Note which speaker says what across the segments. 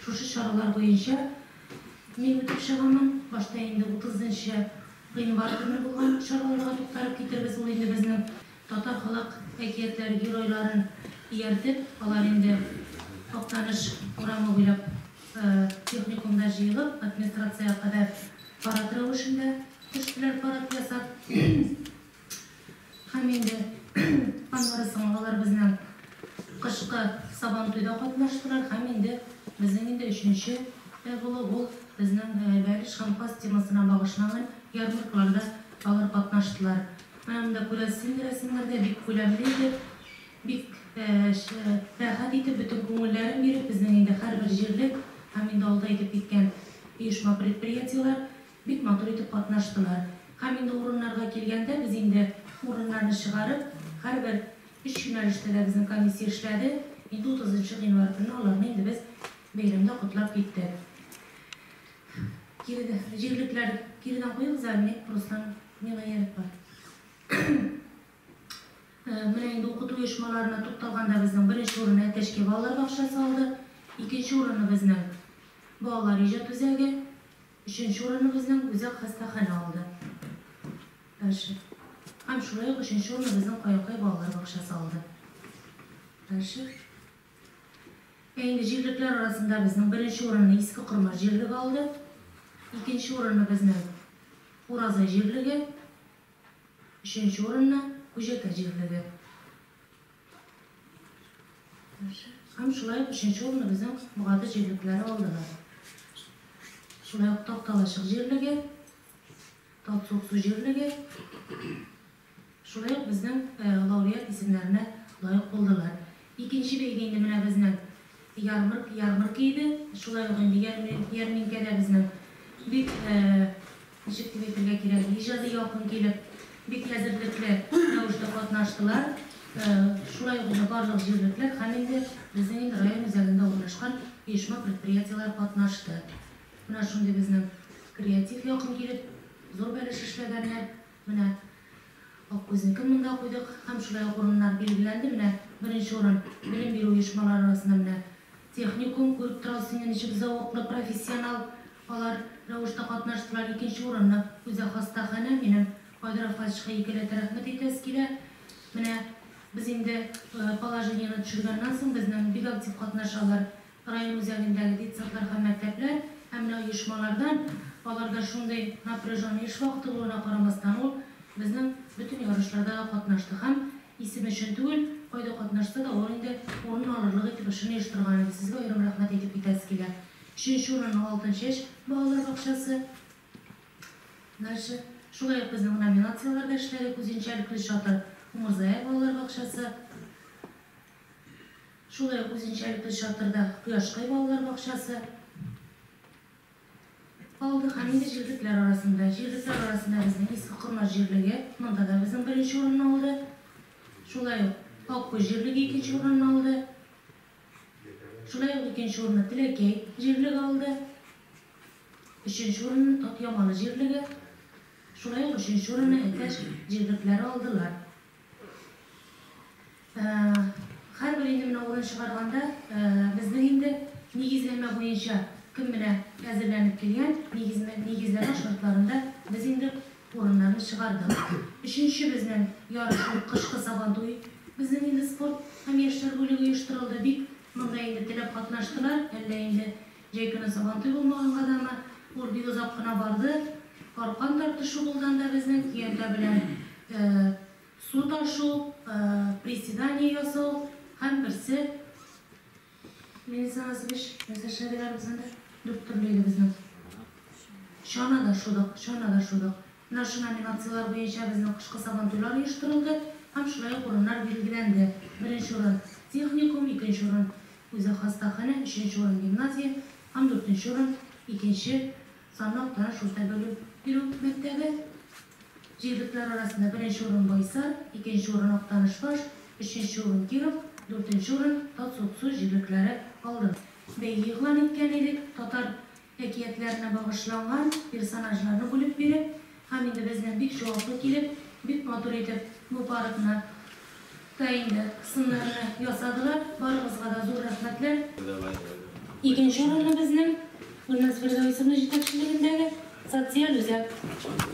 Speaker 1: Шушы чаралар буенча мин үтеп чыгамын. Башта инде 30 нчы гыйнвар көнне булган чараларга тукталып китербез. Ул инде безнең татар халык әкиятләре геройларын ияртеп, алар инде Актаныш урамы буйлап техникумда җыелып, администрациягә кадәр парад рәвешендә төштеләр, парад ясап. Һәм инде аннары соң алар безнең кышкы Сабантуйда катнаштылар һәм инде безнең инде өченче булу ул безнең бәлеш һәм каз темасына багышланган ярмаркаларда алар катнаштылар. Менә монда күрәсез инде рәсемнәрдә бик күләмле итеп, бик рәхәт итеп, бөтен күңелләрен биреп безнең инде һәрбер җирлек һәм инде алда әйтеп киткән оешма-предприятиеләр бик матур итеп катнаштылар. Һәм инде урыннарга килгәндә, без инде урыннарны чыгарып, һәрбер өч юнәлештә дә безнең комиссия эшләде. Инде утызынчы гыйнвар көнне аларны инде без бәйрәмдә котлап киттек. Киредә, җирлекләр киредән куегыз әле, ник Руслан миңа ияреп бар. Менә инде укыту оешмаларына тукталганда безнең беренче урынны Әтәчкә балалар бакчасы алды, икенче урынны безнең балалар иҗат үзәге, Өченче урынны безнең үзәк хастаханә алды. Дальше. Һәм шулай ук өченче урынны безнең Каенкай балалар бакчасы алды. Дальше. Ә инде җирлекләр арасында безнең беренче урынны Иске Кормаш җирлеге алды. Икенче урынны безнең Уразай җирлеге, өченче урынны Күҗәкә җирлеге. Һәм шулай ук өченче урынны безнең Богады җирлекләре алдылар. Шулай ук Такталачык җирлеге, Татсуксу җирлеге шулай ук безнең лауреат исемнәренә лаек булдылар. Икенче бәйге инде менә безнең ярмарк, ярмарка иде. Шулай ук инде ярминкәдә безнең бик Ничек дип әйтергә кирәк, иҗади якын килеп, бик әзерлекле рәвештә катнаштылар. Шулай ук инде барлык җирлекләр һәм инде безнең инде район үзәгендә урнашкан оешма-предприятиеләр катнашты. Менә шундый безнең креатив якын килеп, зур бәлеш эшләгәннәр. Менә Аккүзнекен монда куйдык һәм шулай ук урыннар билгеләнде. Менә беренче урын белем бирү оешмалары арасында менә Техникум, күреп торасыз инде ничек зәвыклы, профессионал алар рәвештә катнаштылар. Икенче урынны үзәк хастаханә, минем Айдар Афазовичка икеләтә рәхмәт әйтәсе килә. Менә без инде положениене төшергәннән соң безнең бик актив катнашалар район үзәгендәге детсадлар һәм мәктәпләр, ә менә оешмалардан аларда шундый напряженный эш вакыты булуына карамастан ул безнең бөтен ярышларда да катнашты һәм Исем өчен түгел, кайда катнашса да, ул инде урын алырлык итеп эшен оештырган иде. Сезгә аерым рәхмәт әйтеп китәсе килә. Өченче урынны Алтын чәч балалар бакчасы. Дальше. Шулай ук безнең номинацияләрдә эшләдек. Үзенчәлекле чатыр Умырзая балалар бакчасы. Шулай ук үзенчәлекле чатырда Кояшкай балалар бакчасы. Калды һәм инде җирлекләр арасында. Җирлекләр арасында безнең Иске Кормаш җирлеге, монда да безнең беренче урынны алды. Шулай ук Аккүз җирлеге икенче урынны алды. Шулай ук икенче урынны Теләкәй җирлеге алды. Өченче урынны Тат Ямалы җирлеге, шулай ук өченче урынны Әтәч җирлекләре алдылар. Һәрбер инде менә урын чыгарганда, безнең инде нигезләмә буенча кем менә әзерләнеп килгән, нигезмә, нигезләмә шартларында без инде урыннарны чыгардык. Өченче безнең ярыш ул кышкы Сабантуй. Безнең инде спорт һәм яшьләр бүлеге оештырылды. Бик монда инде теләп катнаштылар. Әллә инде җәй көне Сабантуй булмаганга дамы, ул бик озак кына барды. Аркан тартышу булды анда безнең, көянтә белән Су ташу, приседание ясау һәм берсе Миннисам Васильевич, нәрсә эшләделәр без анда? Дүрт төрле иде безнең. Чанада шудык, чанада шудык. Менә шушы номинацияләр буенча безнең кышкы Сабантуйлар оештырылды һәм шулай ук урыннар билгеләнде. Беренче урын, техникум, икенче урын, үзәк хастаханә, өченче урын, гимназия һәм дүртенче урын, икенче санлы Актаныш урта белем бирү мәктәбе. Җирлекләр арасында беренче урын Байсар, икенче урын Актанышбаш, өченче урын Киров, дүртенче урын Татсуксу җирлекләре алды. Бәйге игълан иткән идек, татар әкиятләренә багышланган персонажларны бүлеп биреп, һәм инде безнең бик җаваплы килеп, бик матур итеп бу парадны та инде сыннарны ясадылар. Барыгызга да зур рәхмәтләр. Икенче урынны безнең Гөлназ Фирдәвисовна җитәкчелегендәге социаль үзәк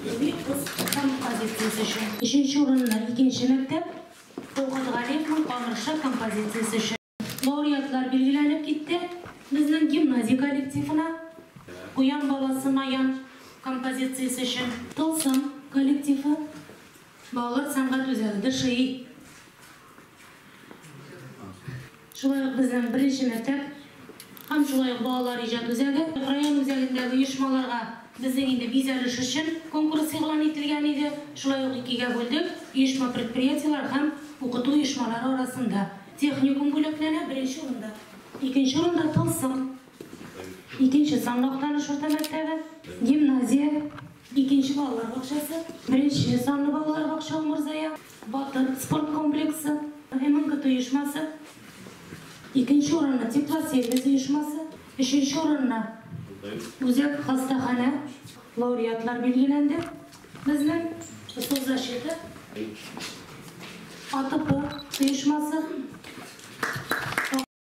Speaker 1: Үги кыз композициясе өчен. Өченче урынны икенче мәктәп Тәүхит Галиевның Камырша композициясе өчен. Лауреатлар билгеләнеп китте. Безнең гимназия коллективына Куян баласы Наян композициясе өчен. Тылсым коллективы, Балалар сәнгать үзәге, ДШИ. Шулай ук безнең беренче мәктәп һәм шулай ук балалар иҗат үзәге. Район үзәгендәге оешмаларга безнең инде бизәлеш өчен конкурс игълан ителгән иде. Шулай ук икегә бүлдек, оешма-предприятиеләр һәм укыту оешмалары арасында. Техникум бүләкләнә, беренче урында. Икенче урында Тылсым. Икенче санлы Актаныш урта мәктәбе, гимназия, икенче балалар бакчасы, беренче санлы балалар бакча Умырзая, Батыр спорт комплексы, МНКТ оешмасы, икенче урынны Теплосервис оешмасы, өченче урынны Үзәк хастаханә, лауреатлар билгеләнде. Безнең соцзащита, АТП оешмасы.